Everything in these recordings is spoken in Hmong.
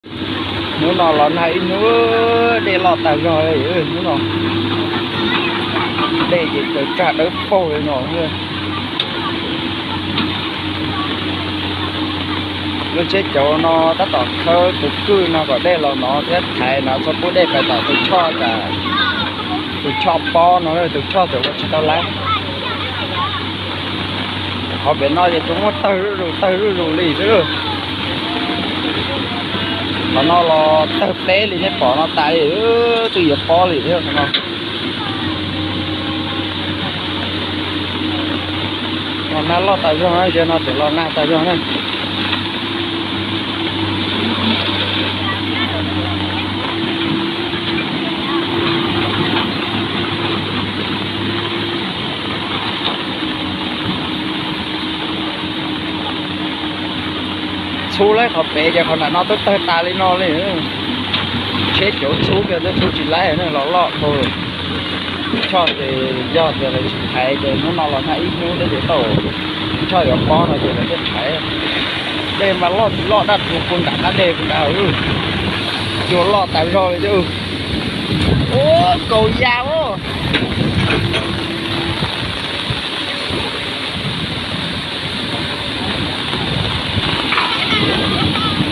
Hnub no los nag ib hnub, dej loj tag zog li hnub no. Dej ces tsaws tsag dawb paug li no. Lub tsheb caum no tab tom khawb tus kwj no kom dej los no thiab thaiv no txhob pub dej pais tom tus choj, tus choj pob no tus choj txawm ua tsis tau lawm. Qhov pem no ces tsuas muaj tawg zuj zus tawg zuj zus li xwb. Qhov no los tawg pleb li nej pom no tas li, twb yuav pob li thiab qhov no. Los nag loj tas zog na, zaum no tseem los nag tas zog na. Txhub lawm qhov pem ces qhov nram no twb tawg tas li no li. Tsheb cauv txhub kiag twb txhub tsis laib ne, los loj dhau. Choj ces yog tias lawv tsis thaiv ces hnub no los nag ib hnub thiab ces tau choj yuav pob no ces lawv thiaj thaiv. Dej mas loj tsis loj daj rhuv puag nram qab deg puag nrad, cua loj tas zog li. Ua nkaus ya os.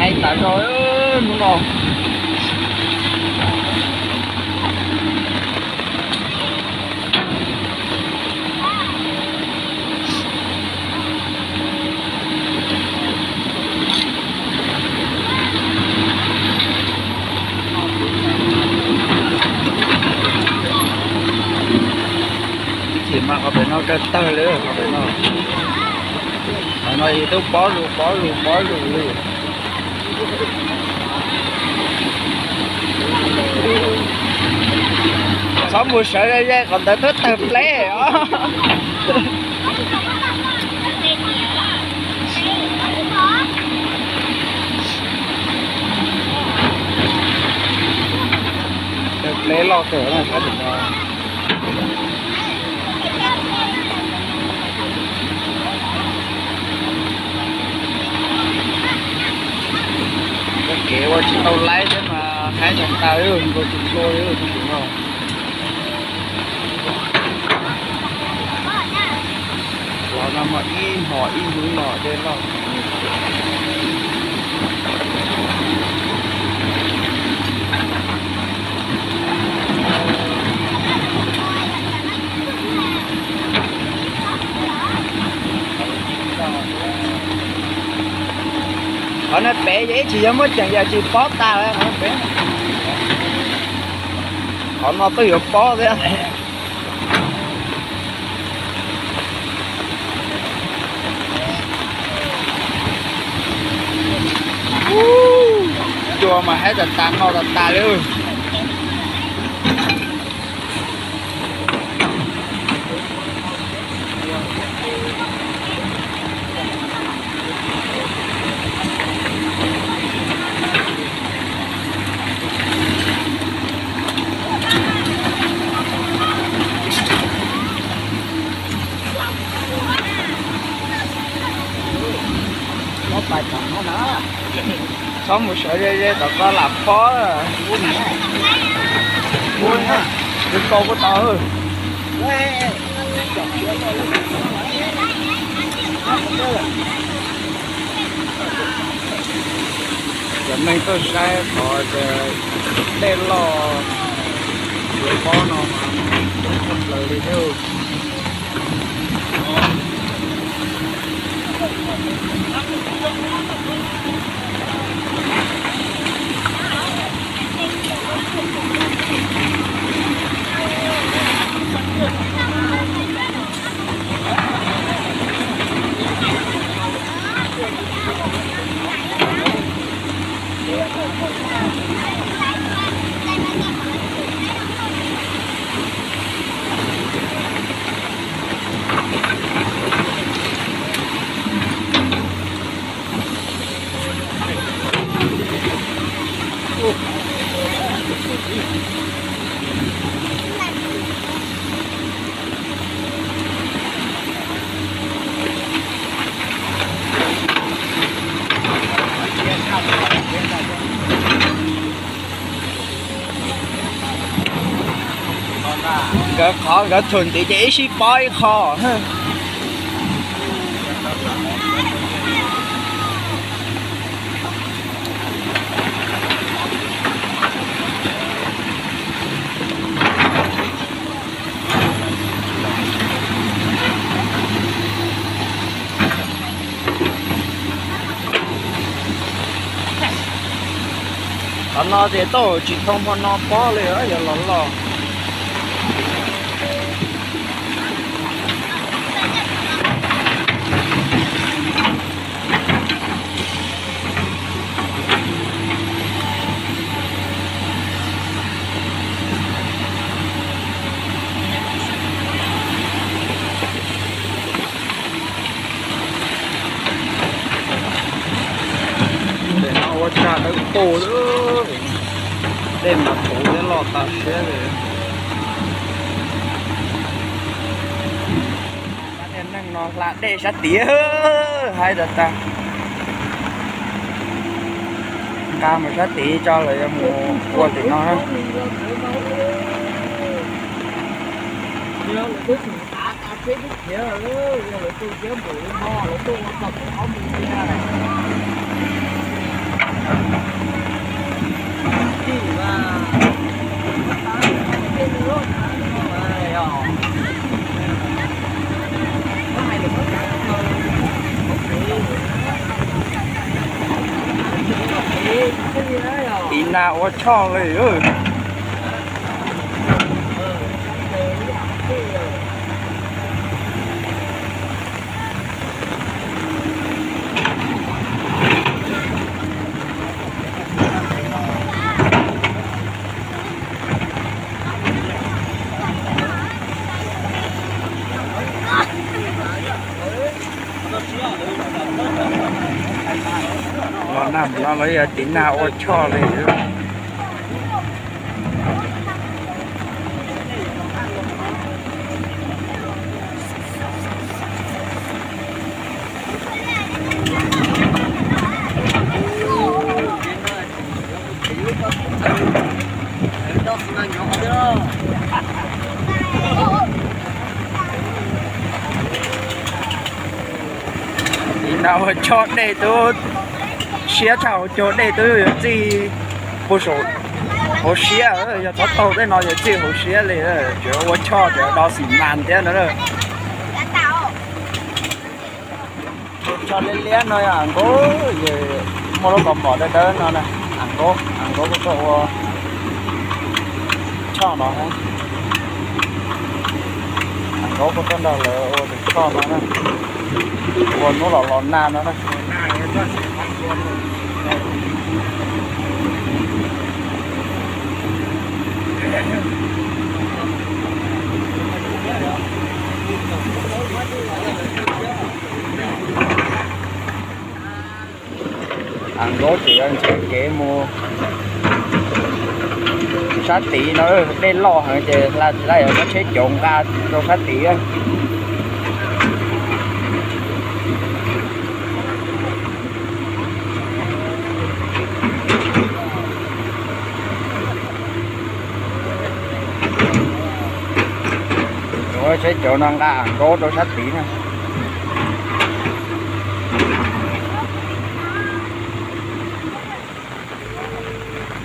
Heev tas zog hnub no. Ib chim mas qhov pem no kawg tawg li, qhov pem no. Qhov no twb pob zus pob zus pob zus li. Txhob mus sawv ze ze, qhov ntawd twb tawg pleb os. Tawg pleb loj kawg na, sab tim no. Ua kev ua tsis tau laib thiab mas haib tas tas li, nkaus tsis tshua li tus no. Los no mas ib hmos ib hnub no dej loj. Qhov no pem ces ib txhis yog muaj ceem yam tsis pob tas lawm qhov no pem. Qhov no twb yuav pob thiab. Cua mas haib tas tas no tas tas li. Txhob mus sawv ze ze tom ko lam pob. Ua, ua, ua kau puag tod. Cov neeg tuaj saib qhov dej loj yuav pob no mas coob kawg nkaus li thiab. Nkawd qhov nkawd thum ntiv ces ib sij pob ib qho. Qhov no ces tau tsis thoo hmo no pob li, yog los loj. Tej no ua tsag dawb paug, dej mas puv thiab loj tas siab li. Neeg no hla dej sab tid, haib tas tas. Nqa mus sab tid tso lawm yuav mus ua tim no na. Ib nag ua choj li. Los nag no los yog tim nag ua choj li. Tim no ua choj dej twb siab tshaj hauv caug, dej twb yuav txij puag saum hauv siab, yog txhob taug tej no yuav txij hauv siab li. Tseem ua choj, tseem do xim mas thiab no. Choj liab liab no yog Am Nkaub, muaj lub kaus mom dawb dawb no na. Am Nkaub, Am Nkaub kuj tuaj ua choj no. Am Nkaub kuj tuaj nrog lawv ua tus choj no na, ua hnub los los nag no na. Am Nkaub tseem yuav nrhiav kev mus sab tid no, dej loj heev ces hla tsis tau, muab tsheb cauv nqa rau sab tid. Tsheb cauv no nqa Am Nkaub rau sab tid na.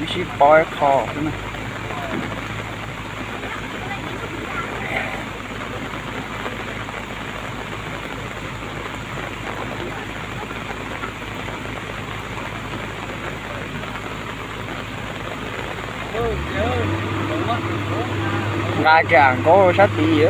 Ib sij pob ib qho xwb na. Nqa kiag Am Nkaub sab tid.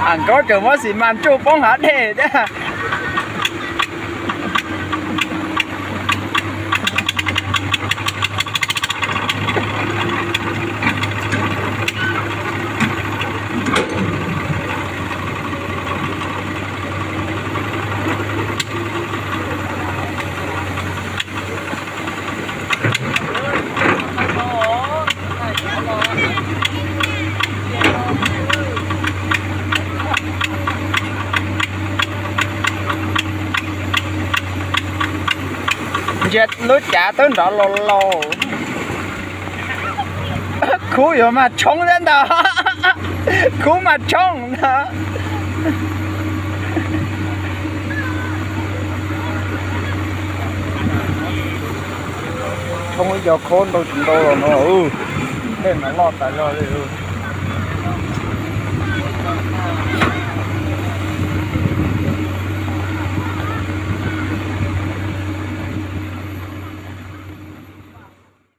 Am Nkaub tseem muab xis mas ntsuj poob hav dej thiab. Ntsia lub cav twb nrov laus laus. Khub yuav mas tshoob thiab ntag. Khub mas tshoob ntag. Tshoob ib co khaub ntau tsis ntau los no. Tej no loj tas zog li.